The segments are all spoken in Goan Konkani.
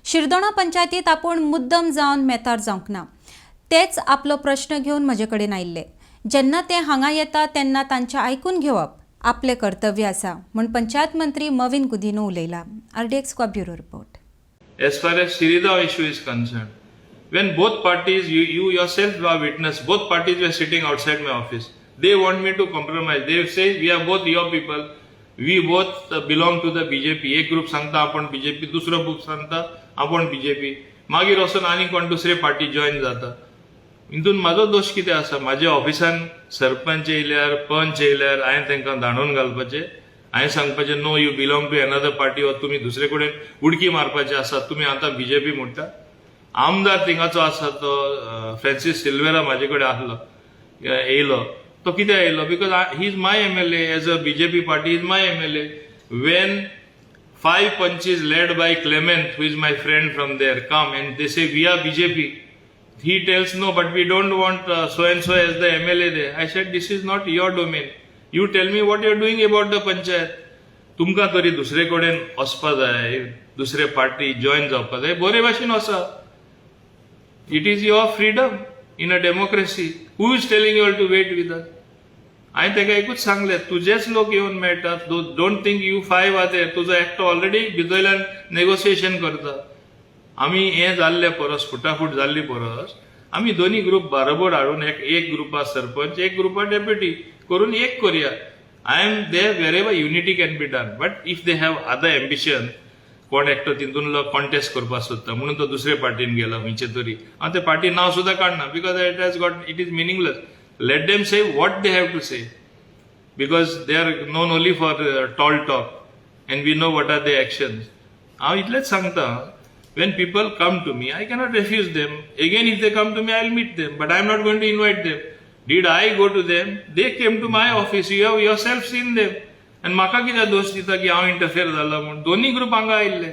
शिरदोणा पंचायतीत आपूण मुद्दम जावन मेतार जावंक ना. तेच आपलो प्रश्न घेवन म्हजे कडेन आयिल्ले. जेन्ना ते हांगा येता तेन्ना तांचें आयकून घेवप आपलें कर्तव्य आसा म्हूण पंचायत मंत्री मॉवीन गुदिन्हो उलयला. RDX Goa bureau report. As far as Siridao issue is concerned, when both parties, you yourself are witness, both parties were sitting outside my office. They want me to compromise. They say, "We are both your people. We both belong to the BJP." एक ग्रुप सांगता आपण बीजेपी, दुसरो ग्रुप सांगता आपण बीजेपी. मागीर वचून आनी कोण दुसरे पार्टी जॉईन जाता. हितून म्हाजो दोश कितें आसा? म्हाज्या ऑफिसान सरपंच येयल्यार, पंच येयल्यार हांवें तांकां धाडून घालपाचें? हांवें सांगपाचें, "No, you belong to another party," or "तुमी दुसरे कडेन उडकी मारपाचे आसात, तुमी आतां बीजेपी म्हणटा"? आमदार थिंगाचो आसा तो फ्रांसीस सिल्वेरा म्हाजे कडेन आसलो, येयलो. तो कित्याक येयलो? Because he is my MLA. As a BJP party is my MLA. When five panches led by Clement, who is my friend from there, come and they say, "We are BJP." He tells, "No, but we don't want so and so as the MLA there." I said, "This is not your domain. You tell me what you are doing about the panchayat." तुमकां तरी दुसरे कडेन वचपा जाय, दुसरे पार्टी जॉयन जावपा जाय, बरे भाशेन वचा. It is your freedom in a democracy. Who is telling you to wait with us? हांवें ताका एकूच सांगलें, तुजेच लोक येवन मेळटात. Don't think you five are there. तुजो एकटो ऑलरेडी भितरल्यान नेगोसिएशन करता. आमी हें जाल्ले परस, फुटाफूट जाल्ली परस, आमी दोनी ग्रुप बरोबर हाडून एक एक ग्रुपा सरपंच, एक ग्रुपा डेप्युटी करून एक करुया. I am there wherever unity can be done, but if they have other ambition, कोण एकटो तितूनलो कॉन्टेस्ट करपाक सोदता म्हणून तो दुसरे पार्टीन गेला खंयचे तरी, हांव ते पार्टी नांव सुद्दां काडना because it is meaningless. Let them say what they have to say, because they are known only for tall talk and we know what are the actions. हांव इतलेंच सांगता, when people come to me, I cannot refuse them. Again, if they come to me, I will meet them, but I am not going to invite them. Did I go to them? They came to my office. You have yourself seen them. आनी म्हाका कित्याक दोश दिता की हांव इंटरफेर जाला म्हूण? दोन्ही ग्रुप हांगा आयिल्ले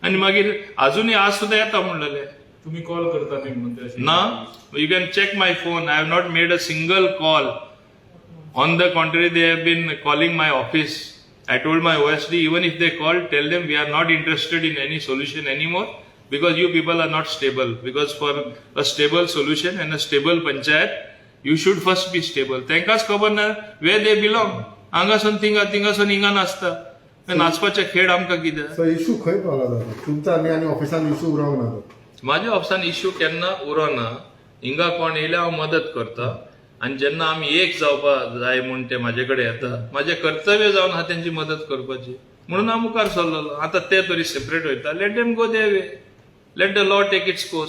आनी मागीर अजुनूय आज सुद्दां येता म्हणलेले. तुम्ही कॉल करता न्ही म्हणून ते अशें. ना, you can check my phone. I have not made a single call. On the contrary, they have been calling my office. I told my OSD, even if they call, tell them we are not interested in any solution anymore because you people are not stable. Because for a stable solution and a stable panchayat, you should first be stable. तांकांच खबर ना where they belong. हांगासून थिंगा, थिंगासून हिंगा नाचता. नाचपाचे खेळ आमकां कितें? सो इशू खंय पावला जाता तुमचा आनी आनी ऑफिसान इशू उरोंक ना तो? माझ्या ऑफिसान इश्यू केन्ना उरोना. हिंगा कोण येयल्यार हांव मदत करता आनी जेन्ना आमी एक जावपा जाय म्हूण ते म्हाजे कडेन येता, म्हाजें कर्तव्य जावन आहा तेंची मदत करपाची म्हणून हांव मुखार सरलेलो. आतां ते तरी सेपरेट वयता, let them go their way. Let the law take its course.